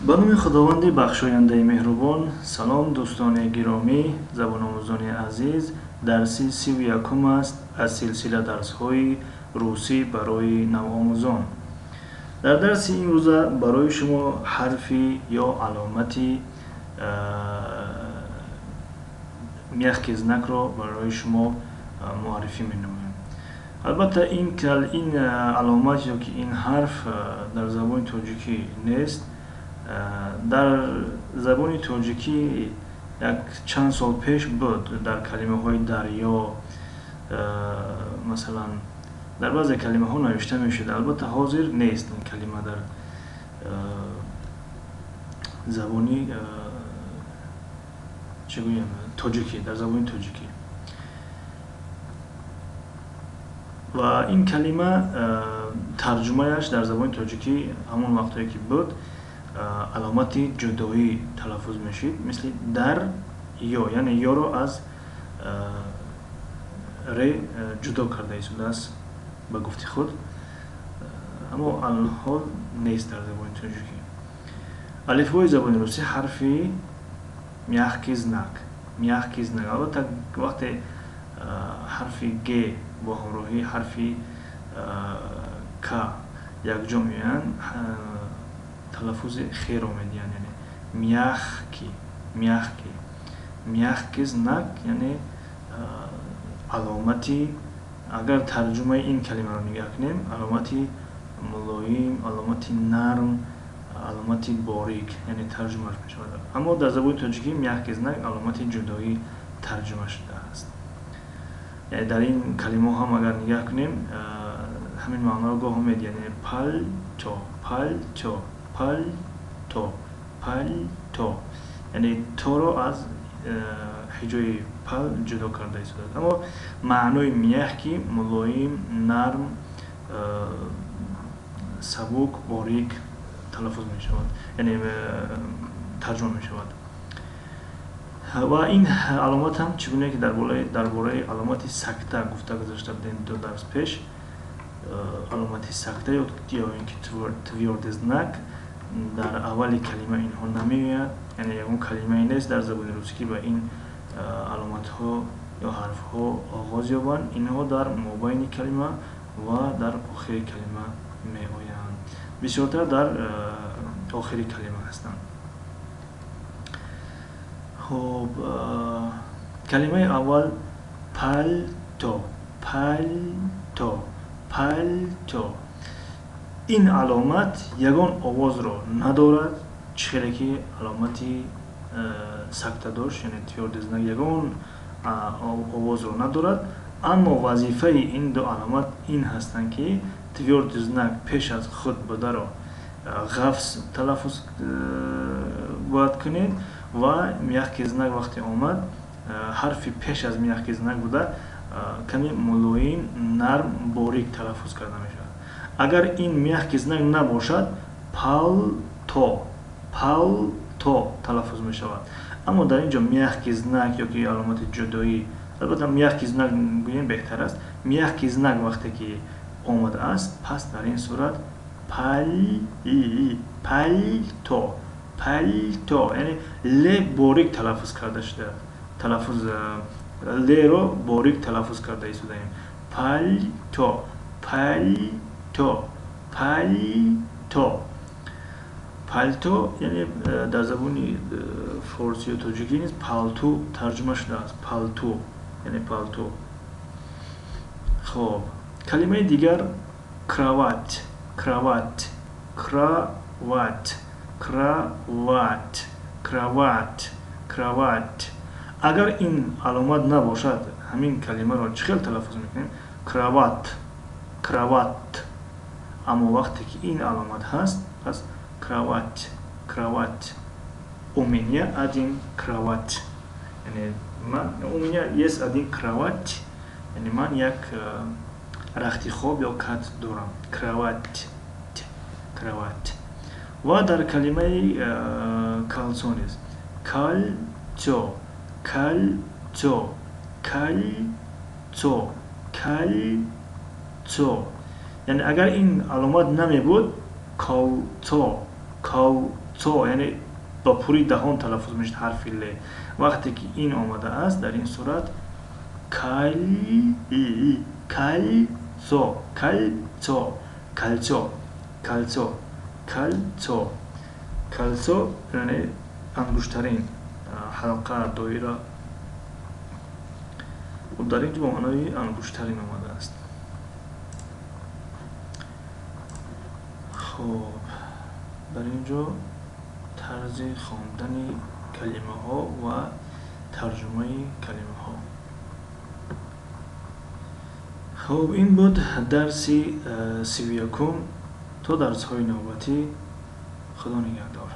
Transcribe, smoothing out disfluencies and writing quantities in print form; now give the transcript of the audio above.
Ба номи Худованди бахшояндаи меҳрубон. Салом, дӯстони гиромӣ, забономӯзони азиз. Дарси 31-ум аст аз силсила дарсҳои русӣ барои навомӯзон. Дар дарси имрӯза барои шумо ҳарфи ё аломати мягкий знакро барои шумо муаррифӣ менамоям. Албатта, ин аломат ё ки ин ҳарф дар забони тоҷикӣ нест. Дар забони тоҷикӣ як чанд сол пеш буд, дар калимаҳои дарё, масалан, дар баъзе калимаҳо навишта мешуд. Албатта, ҳозир нест ин калима дар забони, чӣ гӯям, тоҷикӣ, дар забони тоҷикӣ. Ва ин калима тарҷумаяш дар забони тоҷикӣ ҳамон вақтое ки буд, аломати ҷудоӣ талаффуз мешид, мисли дар ё, яъне ёро аз ре ҷудо карда истодааст, ба гуфти худ. Аммо алҳол нест дар забони тоҷикӣ. Алифбои забони русӣ, ҳарфи мягкий знак, мягкий знак. Албатта, вақте ҳарфи г бо ҳамроҳии ҳарфи к якҷо меоянд, талаффузи херо медиҳанд, яъне мягкий, мягкий, мягкий знак, яъне аломати, агар тарҷумаи ин калимаро нигаҳ кунем, аломати мулоим, аломати нарм, аломати борик, яъне тарҷумаш мешавад. Аммо дар забони тоҷикӣ мягкий знак аломати ҷудоӣ тарҷума шудааст. Яъне дар ин калимаҳо ҳам агар нигаҳ кунем, ҳамин маъноро гоҳо медиҳад, яъне палто, палто, палто, палто, яъне торо аз ҳиҷои пал ҷудо карда истодааст. Аммо маънои мягкий мулоим, нарм, сабук, борик талаффуз мешавад, яъне тарҷума мешавад. Ва ин аломат ҳам, чӣ гуне ки дар бораи аломати сакта гуфта гузашта будем ду дарс пеш, аломати сакта ё ин ки твёрдый знак дар аввали калима инҳо намеояд, яъне ягон калимае нест дар забони русӣ, ки ба ин аломатҳо ё ҳарфҳо оғоз ёбанд. Инҳо дар мобайни калима ва дар охири калима меоянд, бисёртар дар охири калима ҳастанд. Хуб, калимаи аввал палто, палто, палто. Ин аломат ягон овозро надорад, чӣ хеле ки аломати сакта дошт, яъне твёрдый знак ягон овозро надорад. Аммо вазифаи ин ду аломат ин ҳастанд, ки твёрдый знак пеш аз худ бударо ғафз талаффуз бояд кунед ва мягкий знак вақте омад, ҳарфи пеш аз мягкий знак буда каме мулоим, нарм, борик талаффуз карда мешавад. Агар ин мягкий знак набошад, палто, палто талаффуз мешавад. Аммо дар ин ҷо мягкий знак ё ки аломати ҷудоӣ, албатта, мягкий знак гӯем беҳтар аст, мягкий знак вақте ки омадааст, пас дар ин сурат пал, палто, палто, яъне ле борик талаффуз карда шуда, талаффуз леро борик талаффуз карда истодаем. Палто, палто, палто, палто, яъне дар забони форсию тоҷикӣ низ палту тарҷума шудааст, палту, яъне палту. Хоб, калимаи дигар кровать, кровать, кровать, кровать, кровать, кровать. Агар ин аломат набошад, ҳамин калимаро чӣ хел талаффуз мекунем? Кроват, кроват. Аммо вақте ки ин аломат ҳаст, пас кровать, кровать. У меня один кровать, яъне у меня есть один кровать, яъне ман як рахти хоб ё кат дорам. Кровать, кровать. Ва дар калимаи кольцо низ: кольцо, кольцо, кольцо, кольцо, яъне агар ин аломат намебуд, колцо, колцо. Цо, яъне ба пури даҳон талаффуз мешавад ҳарфи л. Вақте ки ин омадааст, дар ин сурат кал, кальцо, кальцо, кольцо, кольцо, кольцо, кольцо, яъне ангуштарин, ҳалқа, доира. Хуб, дар ин ҷо ба маънои ангуштарин омадааст. Хуб, дар ин ҷо тарзи хондани калимаҳо ва тарҷумаи калимаҳо. Хуб, ин буд дарси 31-ум. То дарсҳои навбатӣ, Худо нигаҳдор.